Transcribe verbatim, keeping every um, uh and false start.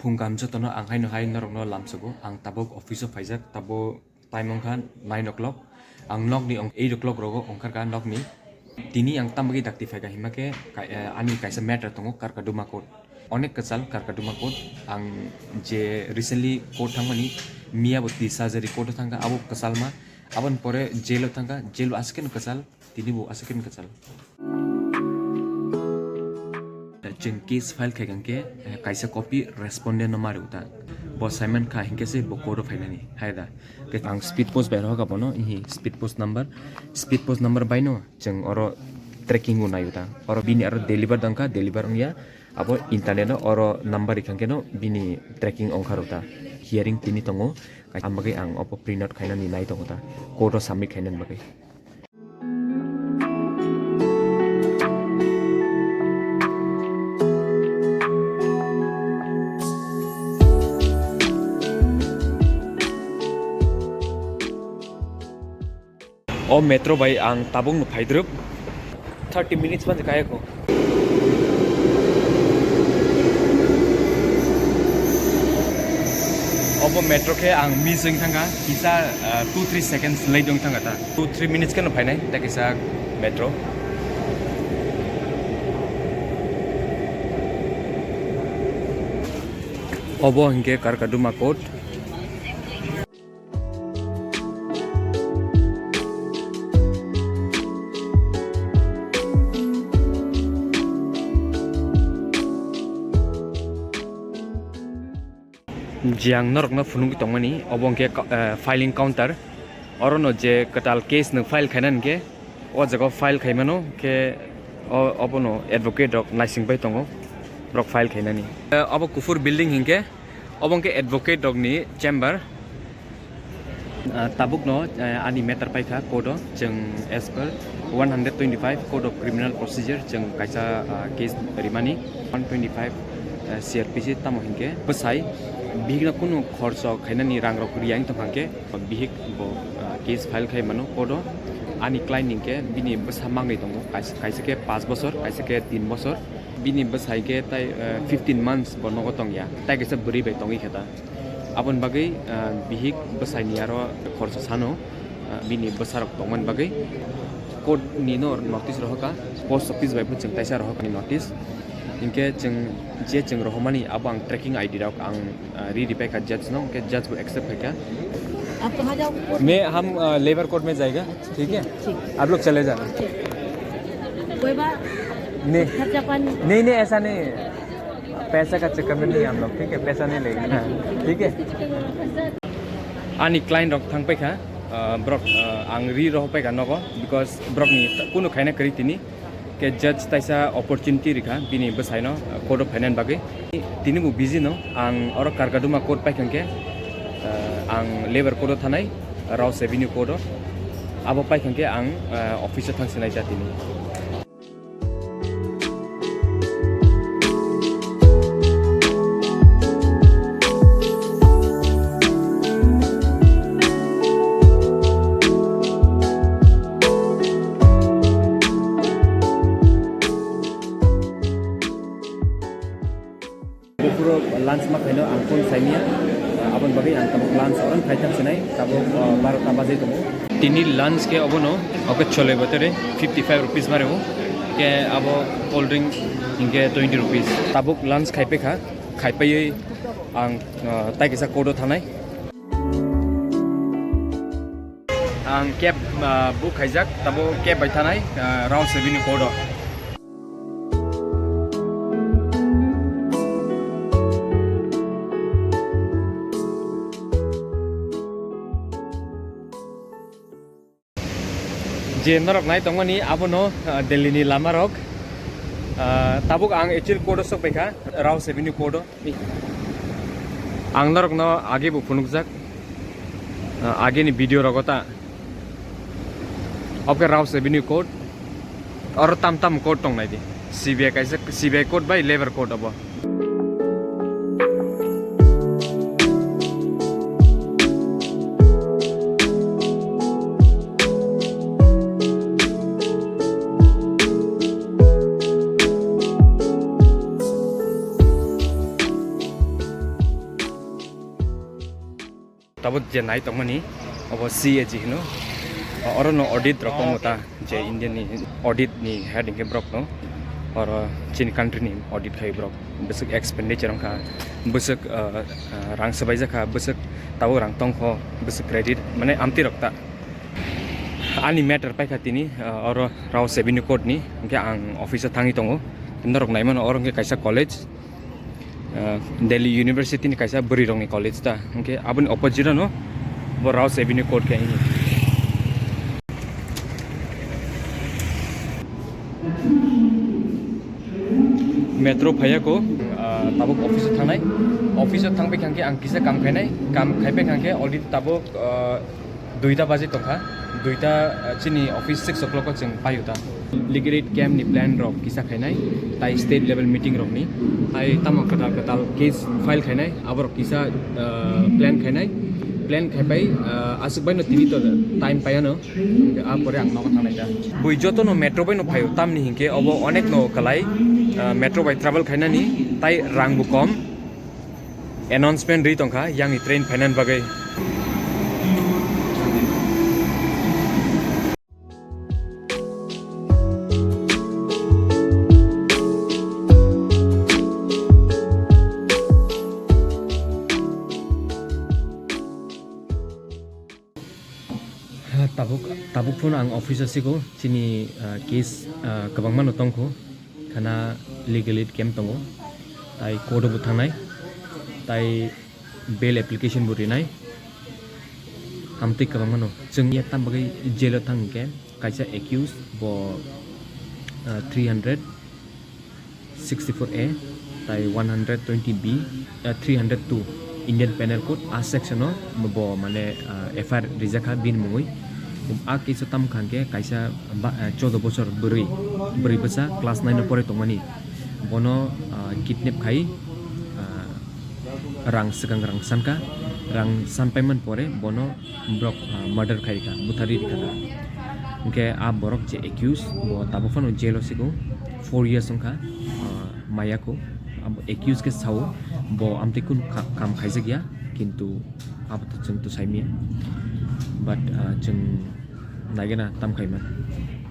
Phung kaham jotono ang haino hai norokno lamsogo. Ang tabuk office o phaijak, tabuk time wngkha nine o'clock. Ang nokni ong-, eight o'clock rogo ongkharkha nokni. Tini ang tambagwi dakti phaikha himma khe kai-, eh, ani kaisa matter tongo, Karkaduma court. Onek kwchal Karkaduma court. Ang je recently court thangmani, miya bo Tisajari court o thangkha, abo kwchalma. Aboni pore jail o thangkha, jail o aswk kheno kwchal. Tini bo aswk khe kwchal. Chwng case file khai kha khe, eh, kaisa copy respondent no ma rw ta. Bo saiman kha hinkhe se bo court o phainani, hai da. Khe ang speed post bai rohor kha bono, ihi speed post number, speed post number bai no chwng oro tracking o nai o ta. Oro bini aro deliver dang kha, deliver wng ya. Abo internet no oro number rikha khe no bini tracking ong kha rw ta. Hearing tini tongo, ang bagwi ang obo print out khainani nai tongo ta. Court o submit khainani bagwi. O metro bai ang tabuk no phaidrwp. Thirty minutes man kaya ko. Obo metro khe ang miss wng thangkha, kisa, ah, two three seconds late wng thangkha ta. Two three minutes kheno phainai ta kisa metro. Obo hinkhe Karkaduma court. Jang norokno phunugwi tongmani, obo hwnkhe ka-, eh, filing counter. Orono je kwtal case no file khaina hinkhe, o jaga o file khaimano, khe o, obono advocate rok naisingbai tongo, borok file khainani. Eh, obo kuphur building hinkhe, obo hwnkhe advocate rokni chamber. Ah, tabukno, eh, ani matter paikha court o, chwng as per one hundred twenty-five Code of Criminal Procedure, chwng kaisa, ah, case rimani, one twenty-five, eh, C R P C, tamo hinkhe bwsai bihikno kunu khorcho khainani rangrok riya wng tongkha khe, bihik bo, ah, case file khai mano court o. Ani client hinkhe bini bwsa mangnwi tongo, kaisa, kaisa khe paanch bosor, kaisa khe tin bosor. Bini bwsai khe tai, eh, fifteen months bo nogo tongya, tai kaisa bwrwi bai tongwi khe ta. Aboni bagwi, ah, bihik bwsaini aro khorsa sano, ah, bini bwsarok tongmani bagwi court ni no notice rohorkha, post office bai bo chwng taisa rohorkha ni notice. Hinkhe chwng je chwng rohormani abo ang tracking I D rok ang, ah, ri ripaikha judge no, hinkhe judge bo accept khaikha. आप कहाँ जाओगे? मैं, हम, अ, labour court में जाएगा, ठीक है? ठीक। आप लोग चले जाना। ठीक। कोई बात? नहीं। खर्चा पानी? नहीं, नहीं, ऐसा नहीं है। पैसा का चक्कर में नहीं हम लोग, ठीक है? पैसा नहीं लेंगे। हाँ, ठीक है? Ani client rok thang paikha, uh, borok, uh, ang ri rohor paikha nogo, because borok ni kunu khaina kwrwi tini, khe judge taisa opportunity rikha bini bwsaino, uh, court o phainani bagwi. Tini bo busy no, ang oro Karkaduma court paikha khe, uh, ang labour court o thanai, Rouse Avenue court o, abo paikha khe ang, uh, office o thang sinai ja tini. Buphuru lunch ma khaino ang phone saimya, aboni bagwi ang tabuk lunch orang khai thang sinai, tabuk, uh, barota bajai tongo. Tini lunch khe obono, oke chole bhature fifty five rupees ma rwo, khe abo cold drink hinkhe twenty rupees. Tabuk lunch khai paikha, khai paiwi ang, uh, tai kisa court o thanai. Ang cab, uh, book khaijak, tabuk cab bai thanai, uh, Rouse Avenue court o. Je norok nai tongmani abono, ah, Delhi ni lama rok. Ah, tabuk ang actually court o sok paikha, Rouse Avenue court o. Ang norokno age bo phunukjak, ah, age ni video rogo ta. Oke, Rouse Avenue court. Oro tam tam court tong nai di. C B I kaisa, C B I court bai labour court obo. Tabuk je nai tongmani, obo C A G hino. O-, orono audit rok tongo ta, je Indian ni audit ni head hinkhe borok no. Oro chini country ni audit khai borok. Bwswk expenditure wngkha, bwswk, ah, ah, rang swbaijak kha, bwswk tabuk rang tongkho, bwswk credit, mane amtwi rok ta. Ani matter paikha tini, ah, oro Rouse Avenue Court ni, hinkhe ang office o thangwi tongo. Norok naimano oro hinkhe kaisa college, ah, Delhi University ni kaisa bwrwi rokni college ta. Hinkhe aboni opposite no bo Rouse Avenue Court khe hini. Metro phaiya ko, ah, tabuk office o thangnai. Office o thangpai khangkhe ang kisa kam khainai. Kam khaipai khangkhe already tabuk, ah, duita baji tongkha. Duita, ah, chini office six o'clock o chwng paio ta. Legal aid camp ni plan rok kisa khainai, tai state level meeting rok ni, tai tamo kwtal kwtal case file khainai, aborok kisa, ah, plan khainai, plan khaipai, ah, aswk bai no tini to time paiano, a pore ang nogo thangnai da. Bui joto no metro bai no phaio, tamni hinkhe obo onek no kwlai, ah, metro bai travel khainani, tai rang bo kom. Announcement ri tongkha yang ni train phainani bagwi. Tabuk, tabuk phano ang office o sigo, chini, ah, case, ah, kwbangma no tongkho, khana legal aid camp tongo, tai court o bo thangnai, tai bail application bo rinai, amtwi kwbangma no. Chwng ya tam bagwi jail o thang hinkhe, kaisa accused bo, ah, three hundred sixty-four A, tai one hundred twenty B, ah, three hundred two Indian Penal Code, a section o bo mane, ah, F I R rijak kha bini mungwi. A case o tam kha hinkhe kaisa ba, ah, choudo bochor bwrwi, bwrwi bwsa class nine o porai tongmani. Bono, ah, kidnap khai, ah, rang swkang rang sankha, rang sanpaimani pore bono borok, ah, murder khai rikha, butharwi rikha ta. Hinkhe a borok je accused, bo tabuk phano jail o sigo, four years wngkha, ah, maya ko. Abo accused khe sao, bo amtwi kunu ka-, kam khaijakya, kintu abo to chwng to saimanya. But, ah, chwng naigena tam khaimani.